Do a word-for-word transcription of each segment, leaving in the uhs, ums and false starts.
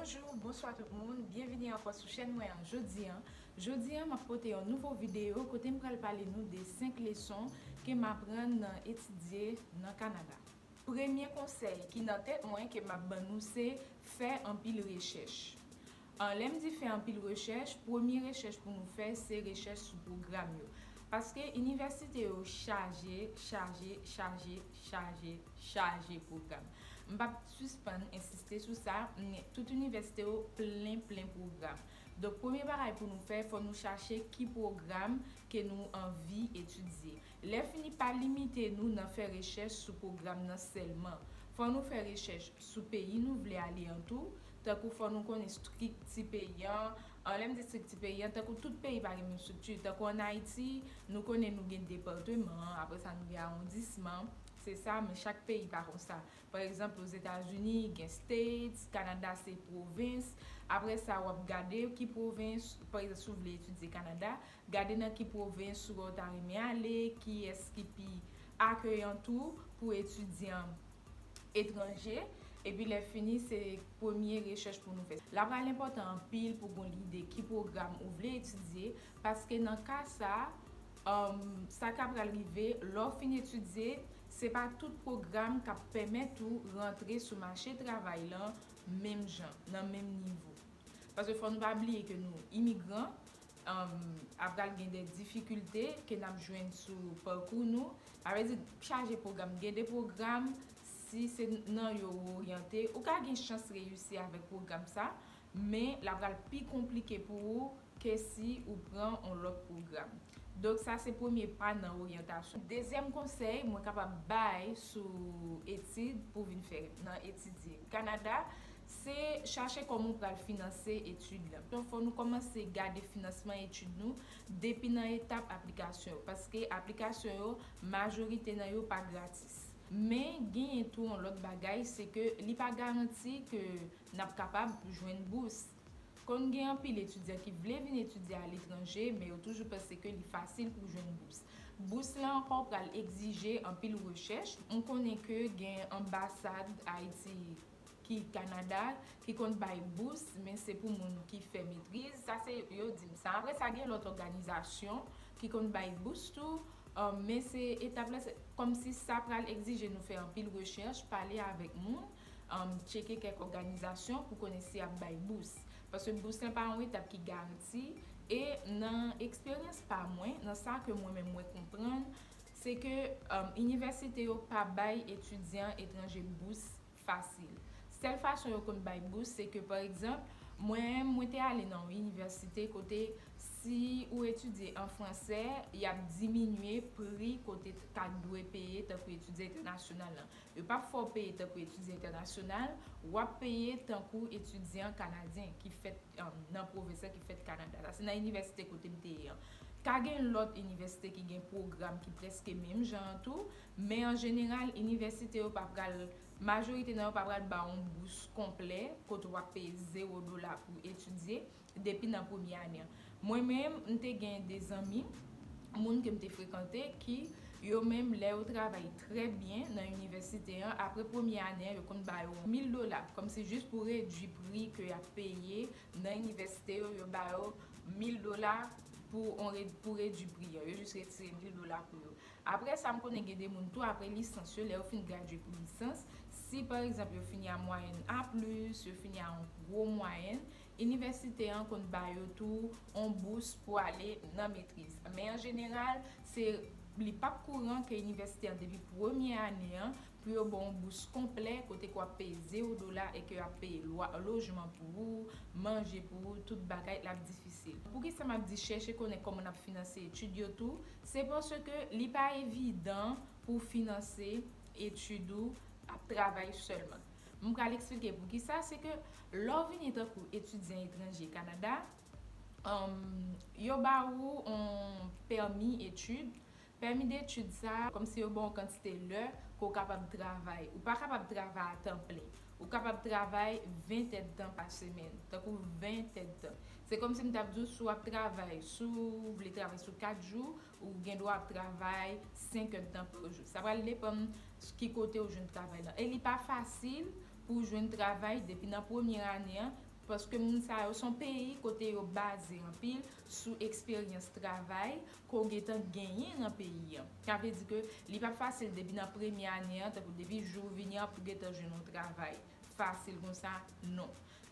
Bonjou, bonswa tout moun, byenvini ankò sou chèn mwen an jodi an. Jodi an, m ap pote yon nouvo videyo kote m pral pale nou de senk leson ke m aprann nan etidye nan Kanada. Premye konsèy ki nan tèt mwen ke m ap ban nou se fè anpil rechèch. An, lè m di fè anpil rechèch, premye rechèch pou nou fè se rechèch sou pwogram yo. Paske inivèsite yo chaje, chaje, chaje, chaje, chaje pwogram. M p ap sispann ensiste sou sa, men tout inivèsite yo plen, plen pwogram. Donk, premye bagay pou nou fè, fò nou chache ki pwogram ke nou anvi etidye. Lè fini, pa limite nou nan fè rechèch sou pwogram nan sèlman. Fò nou fè rechèch sou peyi nou vle ale an tou, tankou fò nou konnen estrikti peyi an. An, lè m di estrikti peyi an, tankou tout peyi pa gen menm estrikti. Tankou ann Ayiti, nou konnen nou gen depatman, apre sa nou gen awondisman. Se sa, men chak peyi pa konsa. Pa egzanp, Ozetazini, gen states, Kanada se pwovens. Apre sa, w ap gade ki pwovens, pa egzanp, si w vle etidye Kanada, gade nan ki pwovens ou ta renmen ale, kiyès ki pi akeyan tou pou etidyan etranje. Epi lè fini, se premye rechèch pou nou fè. L ap pral enpòtan anpil pou gon lide ki pwogram ou vle etidye, paske nan ka sa, um, sa k ap pral rive, lè w fin etidye, se pa tout pwogram k ap pèmèt ou rantre sou mache travay lan menm jan, nan menm nivo. Paske fò nou pa bliye ke nou imigran, um, ap pral gen de difikilte ke n ap jwenn sou pakou nou. Sa vle di, chaje pwogram. Gen de pwogram, si se nan yo ou oryante, ou ka gen chans reyisi avèk pwogram sa, men l ap pral pi konplike pou ou ke si ou pran yon lòt pwogram. Donk, sa se premye pa nan oryantasyon. Dezyèm konsèy mwen kapab bay sou etid pou vin fè nan etidye Kanada, se chache kòman w pral finanse etid lan. Donk, fò nou kòmanse gade finansman etid nou depi nan etap aplikasyon yo, paske aplikasyon yo, majorite nan yo pa gratis. Men, genyen tou yon lòt bagay, se ke li pa garanti ke n ap kapab jwenn bous. Konn gen anpil etidyan ki vle vin etidye aletranje, men yo toujou panse ke li fasil pou jwenn bous. Bous la ankò pral egzije anpil rechèch. M konnen ke gen anbasad Ayiti ki Kanada ki konn bay bous, men se pou moun ki fè metriz. Sa se yo di m sa. Apre sa, gen lòt òganizasyon ki konn bay bous tou, um, men se etap la, se kòmsi sa pral egzije nou fè anpil rechèch, pale avèk moun, um, tcheke kèk òganizasyon pou konnen si y ap bay bous. Paske bous lan pa yon etap ki garanti. E nan eksperyans pa mwen, nan sa ke mwen menm mwen konprann, se ke, um, inivèsite yo pa bay etidyan etranje bous fasil. Sèl fason yo konn bay bous, se ke, pa egzanp, mwen, mwen te ale nan yon inivèsite kote si ou etidye an fransè, y ap diminye pri kote k ap dwe peye tankou etidyan entènasyonal lan. Yo p ap fè w peye tankou etidyan entènasyonal, w ap peye tankou etidyan kanadyen ki fèt, um, nan pwovens lan, ki fèt Kanada. Sa se nan inivèsite kote m te ye an. Ka gen lòt inivèsite ki gen pwogram ki prèske menm jan an tou, men an jeneral, inivèsite yo pa pral, majorite nan yo pa pral ba w yon bous konplè, kote w ap peye zewo dola pou etidye depi nan premye ane an. Mwen menm, m te gen de zanmi, moun ke m te frekante, ki yo menm, lè yo travay trè byen nan inivèsite an, apre premye ane an, yo konn ba yo mil dola, kòmsi jis pou redui pri ke y ap peye nan inivèsite yo, yo ba yo mil dola pou on re-, pou redui pri an. Yo jis retire mil dola pou yo. Apre sa, m konnen gen de moun tou, apre lisans yo, lè yo fin gradye pou lisans, si pa egzanp yo fini a mwayèn A plis, yo fini a yon gwo mwayèn, inivèsite an konn ba yo tou on bous pou ale nan metriz. Men an jeneral, se, li p ap kouran ke inivèsite an depi premye ane an pou yo ba w yon bous konplè kote ke w ap peye zewo dola e ke y ap peye lwa, lojman pou ou, manje pou ou, tout bagay, l ap difisil. Poukisa m ap di chèche konnen kòman n ap finanse etid yo tou? Se paske li pa evidan pou w finanse etid ou ap travay sèlman. M pral eksplike poukisa. Se ke lè w vini tankou etidyan etranje Kanada, um, yo ba ou yon pèmi etid. Pèmi detid sa, kòmsi yo ba w yon kantite lè ke w kapab travay. Ou pa kapab travay a tan plen. Ou kapab travay ven èdtan pa semèn, tankou ven èdtan. Se kòmsi m t ap di w, si w ap travay, si w vle travay sou kat jou, ou gen dwa ap travay senk èdtan pa jou. Sa pral depann ki kote w jwenn travay lan. E li pa fasil pou w jwenn travay depi nan premye ane an, Paske moun sa yo se yon peyi kote yo baze anpil sou eksperyans travay ke w gentan genyen nan peyi an. Sa vle di ke li p ap fasil depi nan premye ane an, tankou depi jou w vini an pou w gentan jwenn yon travay fasil konsa, non.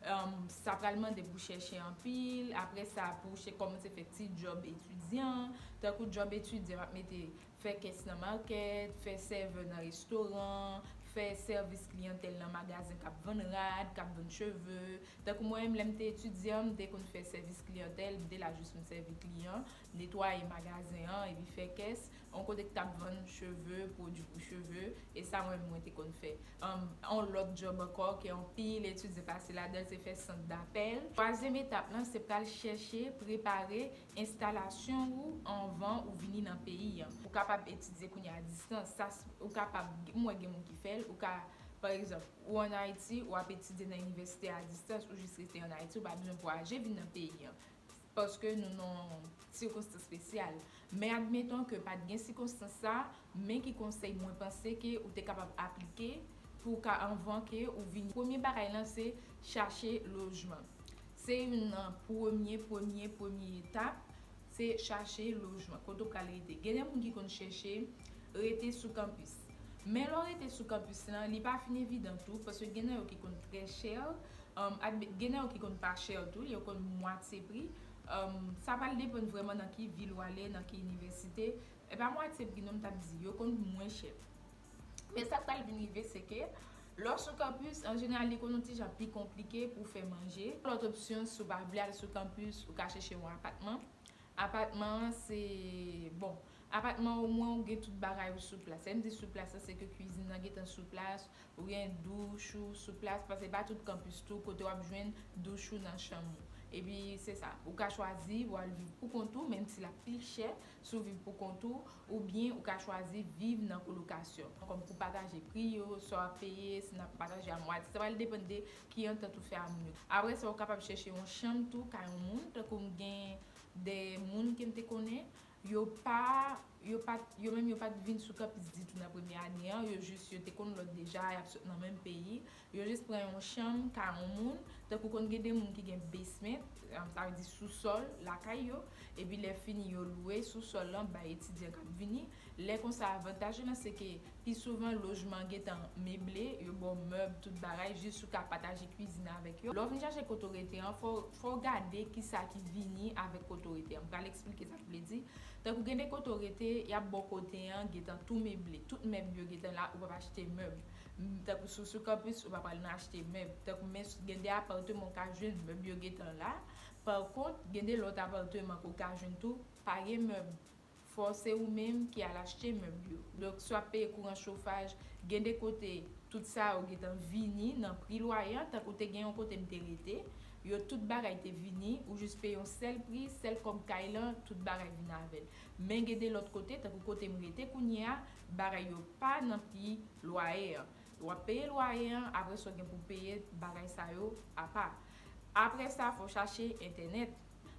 Um, sa pral mande pou w chèche anpil, apre sa pou w kòmanse fè ti djòb etidyan, tankou djòb etidyan m ap mete fè kès nan makèt, fè sèvè nan restoran, fè sèvis kliyantèl nan magazen k ap vann rad, k ap vann cheve. Tankou mwen menm, lè m te etidyan, m te konn fè sèvis kliyantèl, m te la jis pou m sèvi kliyan, netwaye magazen an, epi fè kès, yon kote k t ap vann cheve, pwodui pou cheve, e sa mwen menm mwen te konn fè. Um, yon lòt djòb ankò ke anpil etidyan pase ladan l, se fè sant dapèl. Twazyèm etap lan, se pral chèche prepare enstalasyon ou anvan ou vini nan peyi an. Ou kapab etidye kounye a distans. Sa, ou kapab, m wè gen moun ki fè l, ou ka, pa egzanp, ou ann Ayiti, w ap etidye nan inivèsite a distans, ou jis rete ann Ayiti, ou pa bezwen vwayaje vin nan peyi an. Paske nou nan sikonstans espesyal. Men admeton ke pa t gen sikonstans sa, men ki konsèy mwen panse ke ou te kapab aplike pou ka anvan ke ou vini. Premye bagay lan se chache lojman. Se youn nan premye, premye, premye etap, se chache lojman. Kote w pral rete. Gen de moun ki konn chèche rete sou kanpis. Men lè w rete sou kanpis lan, li pa fin evidan tou, paske gen nan yo ki konn trè chè, um, admet, gen nan yo ki konn pa chè tou, yo konn mwatye pri. Um, sa pral depann vrèman nan ki vil w ale, nan ki inivèsite. E pa mwatye pri non m t ap di, yo konn mwen chè. Men sa k pral vin rive, se ke lè w sou kanpis, an jeneral, li konn yon ti jan pi konplike pou w fè manje. Lòt opsyon, si w pa vle al sou kanpis, ou ka chèche yon apatman. Apatman an, se, bon, apatman omwen ou gen tout bagay ou sou plas. Lè m di sou plas la, se ke kwizin nan gentan sou plas, ou gen douch ou sou plas, paske pa tout kanpis tou kote w ap jwenn douch ou nan chanm ou. Epi se sa, ou ka chwazi pou w al viv pou kont ou, menm si l ap pi chè si w viv pou kont ou, oubyen ou ka chwazi viv nan kolokasyon. Kòm pou w pataje pri yo, sa w ap peye, si n ap pataje a mwatye, sa pral depann de ki antant ou fè a moun yo. Apre sa, ou kapab chèche yon chanm tou, kay yon moun, tankou m gen de moun ke m te konnen, yo pa, yo pa, yo menm yo pa t vin sou kanpis ditou nan premye ane an, yo jis, yo te konn lòt deja, y ap sot nan menm peyi, yo jis pran yon chanm, kay yon moun, tankou konn gen de moun ki gen basement, um, sa vle di sousòl, lakay yo, epi lè fini yo lwe sousòl lan bay etidyan k ap vini. Lè konsa, avantaj lan se ke pi souvan lojman an gentan meble, yo ba w mèb, tout bagay, jis ou ka pataje kwizin avèk yo. Lè w vin chache kote w rete an, fò, fò w gade kisa ki vini avèk kote w rete an. M pral eksplike sa k vle di. Tankou gen de kote w rete, y ap ba w kote an gentan tou meble, tout mèb yo gentan la, ou p ap achte mèb. M, tankou si w sou kanpis, ou pa pral nan achte mèb. Tankou men gen de apatman ou ka jwenn mèb yo gentan la. Pa kont, gen de lòt apatman ke w ka jwenn tou, pa gen mèb. Fò se ou menm ki al achte mèb yo. Donk, si w ap peye kouran, chofaj, gen de kote, tout sa yo gentan vini nan pri lwaye an, tankou te gen yon kote m te rete, yo tout bagay te vini, ou jis peye yon sèl pri, sèl kòb kay lan, tout bagay vin avè l. Men gen de lòt kote, tankou kote m rete kounye a, bagay yo pa nan pri lwaye an. W ap peye lwaye an, apre sa w gen pou w peye bagay sa yo apa. Apre sa, fò w chache entènèt.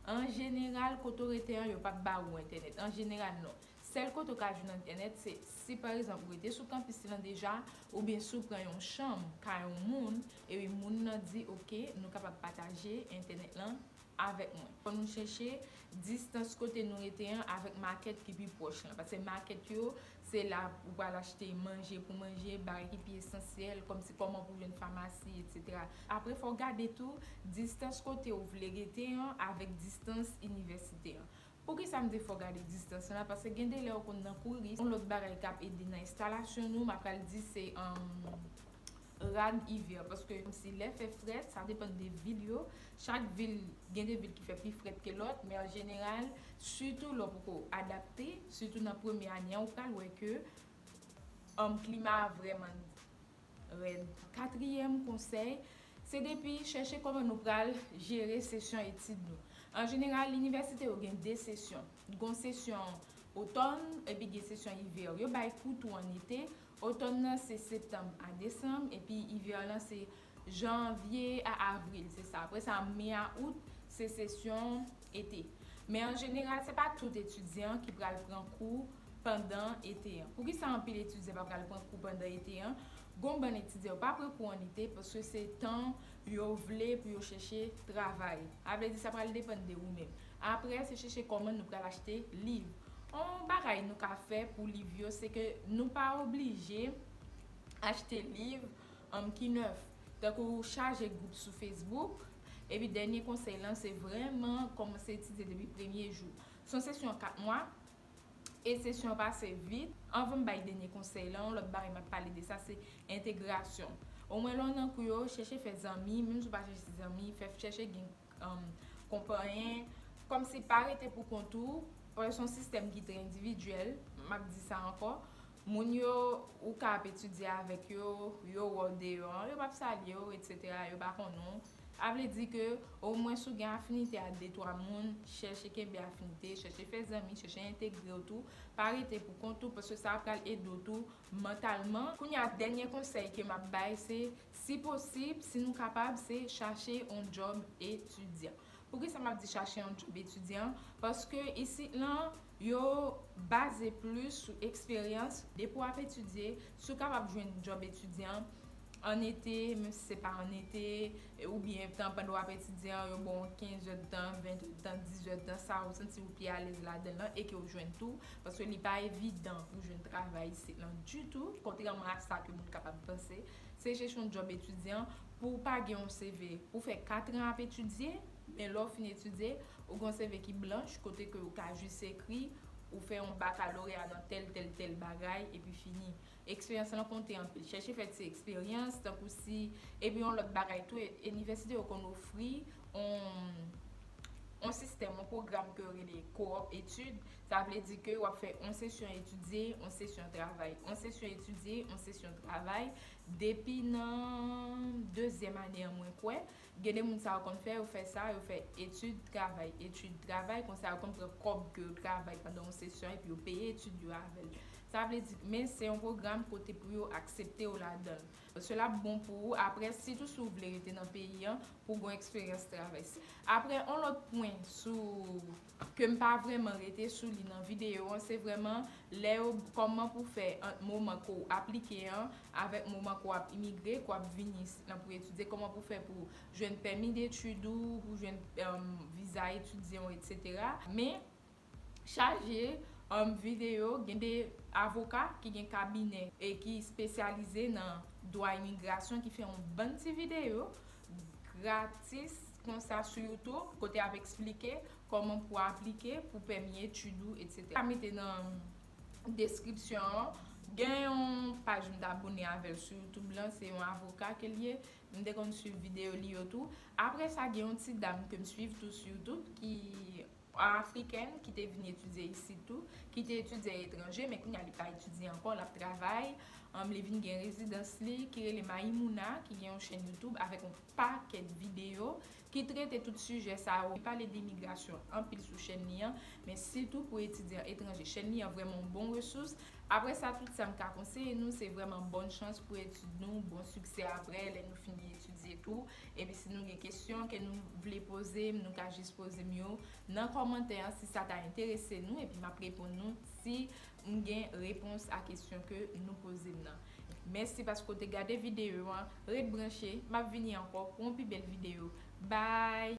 An jeneral, kote w rete an, yo p ap ba ou entènèt. An jeneral, non. Sèl kote w ka jwenn entènèt, se si, pa egzanp, ou rete sou kanpis lan deja, oubyen si w pran yon chanm kay yon moun, epi moun nan di, "Oke, nou kapab pataje entènèt lan avèk mwen." Fò nou chèche distans kote nou rete an avèk makèt ki pi pwòch lan. Paske makèt yo, se la ou pral achte manje pou manje, bagay ki pi esansyèl, kòmsi kòman pou jwenn famasi, etsetera. Apre, fò w gade tou distans kote w vle rete an avèk distans inivèsite an. Poukisa m di fò w gade distans lan? Paske gen de lè ou konn nan kouri. Yon lòt bagay k ap ede nan enstalasyon nou, m ap pral di se, um, rad ivè. Paske kòmsi lè fè frèt, sa depann de vil yo. Chak vil, gen de vil ki fè pi frèt ke lòt, men an jeneral, sitou lè w poko adapte, sitou nan premye ane an, ou pral wè ke, um, klima a vrèman rèd. Katriyèm konsèy, se depi chèche kòman nou pral jere sesyon etid nou. An jeneral, inivèsite yo gen de sesyon. Gon sesyon otòn, epi gen sesyon ivè. Yo bay kou tou an ete. Otòn nan se septanm a desanm, epi ivè lan se janvye a avril, se sa. Apre sa, me a out, se sesyon ete. Men an jeneral, se pa tout etidyan ki pral pran kou pandan ete an. Poukisa anpil etidyan pa pral pran kou pandan ete an? Gon bann etidyan yo pa pran kou an ete paske se tan yo vle pou yo chèche travay. A vle di sa pral depann de ou menm. Apre, se chèche kòman nou pral achte liv. Yon bagay nou ka fè pou liv yo, se ke nou pa oblije achte liv um, ki nèf. Tankou chaje gwoup sou Facebook, epi dènye konsèy lan, se vrèman kòmanse etidye depi premye jou. Se yon sesyon kat mwa, e sesyon an pase vit. Anvan m bay dènye konsèy lan, yon lòt bagay m ap pale de sa, se entegrasyon. Omwen lè w nan kou yo, chèche fè zanmi, menm si w pa chèche zanmi, fè chèche gen um, konpanyen, kòmsi pa rete pou kont ou, paske se yon sistèm ki trè endividyèl, m ap di sa ankò. Moun yo ou ka ap etidye avèk yo, yo wè w deyò an, yo p ap salye w, etsetera, yo pa konnen w. A vle di ke omwen si w gen afinite a de twa moun, chèche kenbe afinite, chèche fè zanmi, chèche entegre w tou, pa rete pou kont ou, paske sa pral ede w tou mantalman. Kounye a, dènye konsèy ke m ap bay, se, si posib, si nou kapab, se chache yon djòb etidyan. Poukisa m ap di chache yon djòb etidyan? Paske isit lan, yo baze plis sou eksperyans. Depi w ap etidye, si w kapab jwenn djòb etidyan an ete, menm si se pa an ete, oubyen tan pandan w ap etidye an, yo ba w kenz èdtan, ven èdtan, diz èdtan, sa ou santi ou pi alèz ladan l lan e ke w jwenn tou, paske li pa evidan pou jwenn travay isit lan ditou, kontrèman a sa ke moun kapab panse. Se chèche yon djòb etidyan pou w pa gen yon C V. Ou fè kat an ap etidye, men lè w fin etidye, ou gen yon C V ki blanch, kote ke ou ka jis ekri, ou fè yon bakaloreya nan tèl, tèl, tèl bagay, epi fini. Eksperyans lan konte anpil. Chèche fè ti eksperyans, tankou si, epi yon lòt bagay tou, e- inivèsite yo konn ofri yon, yon sistèm, yon pwogram ke yo rele co-op etid. Sa vle di ke w ap fè yon sesyon etidye, yon sesyon travay, yon sesyon etidye, yon sesyon travay, depi nan dezyèm ane an, mwen kwè. Gen de moun sa yo konn fè, yo fè sa, yo fè etid, travay, etid, travay, konsa yo konn pran kòb ke yo travay pandan yon sesyon, epi yo peye etid yo avè l. Sa vle di, men se yon pwogram kote pou yo aksepte w ladan l. Paske l ap bon pou ou, apre, sitou si w vle rete nan peyi an, pou w gen yon eksperyans travay. Apre, yon lòt pwen sou, ke m pa vrèman rete sou li nan videyo an, se vrèman lè yo, kòman pou fè ant moman ke w aplike an avèk moman ke w ap imigre, ke w ap vini isit lan pou etidye, kòman pou fè pou jwenn pèmi detid ou, pou jwenn, um, viza etidyan w, etsetera. Men, chaje, um, videyo, gen de avoka ki gen kabinè e ki espesyalize nan dwa imigrasyon ki fè yon bann ti videyo gratis konsa sou YouTube, kote y ap eksplike kòman pou aplike pou pèmi etid ou, etsetera. Ka mete nan deskripsyon an. Gen yon paj m t abone avè l sou YouTube lan, se yon avoka ke l ye. M te konn swiv videyo li yo tou. Apre sa, gen yon ti dam ke m swiv tou sou YouTube ki afrikèn, ki te vin etidye isit tou, ki te etidye etranje, men kounye a li pa etidye ankò, l ap travay. Um, li vin gen rezidans li, ki rele Maimouna, ki gen yon chèn YouTube avèk yon pakèt videyo ki trete tout sijè sa yo. Li pale de imigrasyon anpil sou chèn li an, men sitou pou etidyan etranje. Chèn li an vrèman yon bon resous. Apre sa, tout sa m ka konseye nou, se vrèman bòn chans pou etid nou, bon siksè apre, lè nou fini etidye tou. Epi si nou gen kesyon ke nou vle poze m, nou ka jis poze m yo nan kòmantè an, si sa ta enterese nou, epi m ap reponn nou si m gen repons a kesyon ke nou poze m nan. Mèsi paske w te gade videyo an. Ret branche, m ap vini ankò pou yon pi bèl videyo. Bye!